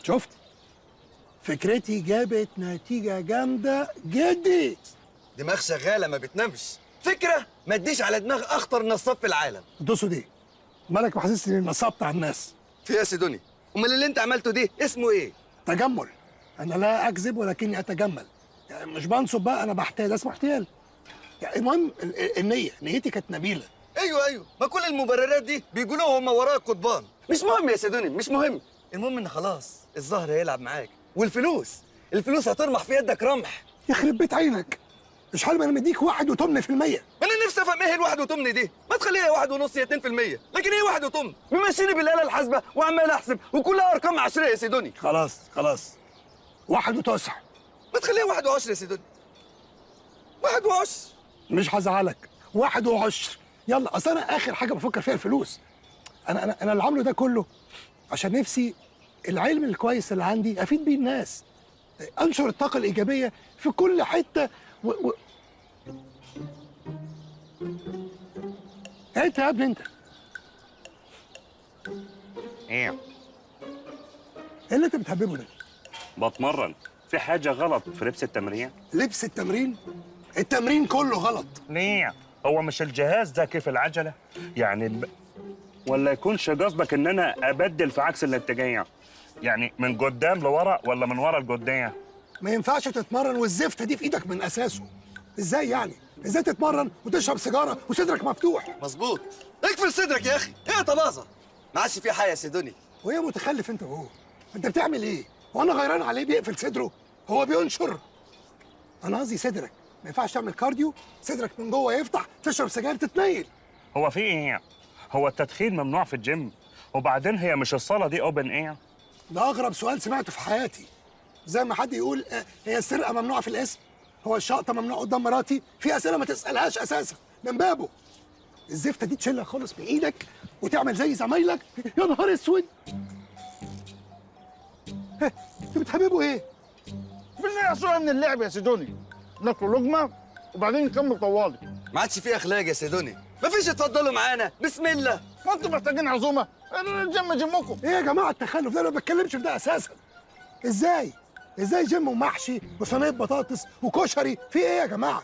شفت؟ فكرتي جابت نتيجة جامدة جدي. دماغ شغالة ما بتنامش. فكرة ما تديش على دماغ اخطر نصاب في العالم. تقصد ايه؟ مالك محسسني اني نصبت على الناس؟ في ايه يا سيدوني؟ امال اللي انت عملته دي اسمه ايه؟ تجمل. انا لا اكذب ولكني اتجمل، يعني مش بنصب بقى، انا بحتال، اسمه احتيال. يعني المهم النية، نيتي كانت نبيلة. ايوه، ما كل المبررات دي بيقولوها هم وراء القضبان. مش مهم يا سيدوني، مش مهم. المهم ان خلاص الزهر هيلعب معاك، والفلوس، الفلوس هترمح في يدك رمح. يخرب بيت عينك، مش حلم انا مديك 1.8%. ما انا نفسي افهم ايه الواحد وتمن دي، ما تخليها 1.5 يا 2%، لكن ايه 1.8؟ ممشيني بالاله الحاسبة وعمال احسب وكلها ارقام عشرية يا سيدوني. خلاص خلاص، 1.9. ما تخليها 1.10 يا سيدوني. 1.10. مش هزعلك، 1.10. يلا، اصل انا اخر حاجة بفكر فيها الفلوس. انا انا انا اللي عامله ده كله عشان نفسي العلم الكويس اللي عندي افيد بيه الناس، انشر الطاقة الايجابية في كل حتة. و... انت يا ابني، انت ايه؟ ايه اللي انت بتهببه ده؟ بتمرن. في حاجة غلط في لبس التمرين؟ لبس التمرين؟ التمرين كله غلط. ليه؟ هو مش الجهاز ده كيف العجلة؟ يعني ولا يكونش قصدك ان انا ابدل في عكس الاتجاه؟ يعني من قدام لورا ولا من ورا لقدام؟ ما ينفعش تتمرن والزفته دي في ايدك من اساسه. ازاي يعني؟ ازاي تتمرن وتشرب سيجارة وصدرك مفتوح؟ مظبوط، اقفل صدرك يا اخي، ايه طبازه؟ ما عادش في حاجة يا سيدوني. وهي متخلف انت وهو، انت بتعمل ايه؟ وانا غيران عليه بيقفل صدره؟ هو بينشر. انا قصدي صدرك، ما ينفعش تعمل cardio صدرك من جوه يفتح، تشرب سجاير تتنيل. هو في ايه؟ هو التدخين ممنوع في الجيم؟ وبعدين هي مش الصاله دي open air؟ ده اغرب سؤال سمعته في حياتي. زي ما حد يقول هي السرقة ممنوعة في القسم؟ هو الشقطه ممنوع قدام مراتي؟ في اسئلة ما تسالهاش اساسا من بابه. الزفته دي تشيلها خالص من ايدك وتعمل زي زمايلك. يا نهار اسود، انتوا بتحببوا ايه؟ بدنا عزومة من اللعب يا سيدوني، ناكل لقمة وبعدين نكمل طوالي. ما عادش في اخلاق يا سيدوني، ما فيش اتفضلوا معانا بسم الله. ما انتوا محتاجين عزومة، الجيم جيمكم. ايه يا جماعة التخلف ده؟ انا ما بتكلمش في ده اساسا. ازاي؟ ازاي جيم ومحشي وصينيه بطاطس وكشري؟ في ايه يا جماعة؟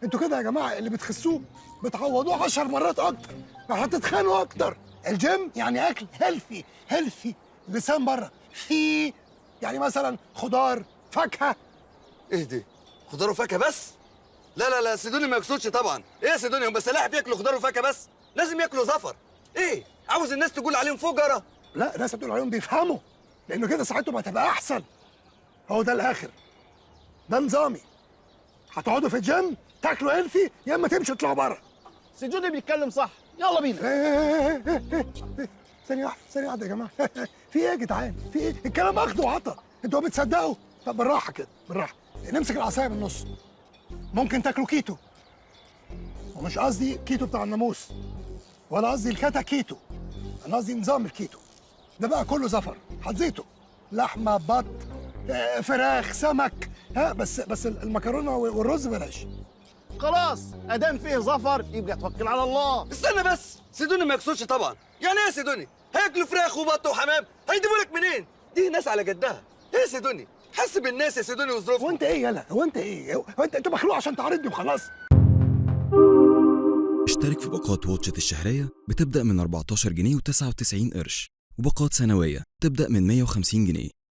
انتوا كده يا جماعة اللي بتخسوه بتعوضوه 10 مرات اكتر، هتتخانوا اكتر. الجيم يعني اكل healthy، healthy لسان بره، في يعني مثلا خضار، فاكهة. ايه دي؟ خضار وفاكهة بس؟ لا لا لا سيدوني ما يقصدش طبعا. ايه يا سيدوني، هم سلاحف ياكلوا خضار وفاكهة بس؟ لازم ياكلوا زفر. ايه؟ عاوز الناس تقول عليهم فجره؟ لا، الناس بتقول عليهم بيفهموا، لانه كده صحتهم هتبقى احسن. هو ده الاخر، ده نظامي. هتقعدوا في الجيم تاكلوا healthy، يا اما تمشوا تطلعوا بره. سيدوني بيتكلم صح، يلا بينا. إيه إيه إيه إيه. ثانية واحدة، ثانية واحدة يا جماعة. في ايه يا جدعان؟ في ايه؟ الكلام اخد وعطا، انتوا ما بتصدقوا؟ طب بالراحة كده، بالراحة، نمسك العصاية من النص. ممكن تاكلوا كيتو، ومش قصدي كيتو بتاع الناموس، ولا قصدي الكاتا كيتو، انا قصدي نظام الكيتو ده بقى كله زفر، هتزيته لحمة، بط، فراخ، سمك، ها، بس المكرونة والرز بلاش. خلاص ادام فيه زفر يبقى توكل على الله. استنى بس، سيدوني ما يقصدش طبعا. يعني ايه يا سيدوني؟ هياكلوا فراخ وبط وحمام، هيجيبوا لك منين؟ دي ناس على جدها. ايه يا سيدوني؟ حس بالناس يا سيدوني وظروفهم. هو انت ايه يالا؟ هو انت ايه؟ هو انت مخلوق عشان تعارضني وخلاص؟ اشترك في باقات Watch It الشهرية بتبدأ من 14 جنيه و99 قرش، وباقات سنوية تبدأ من 150 جنيه.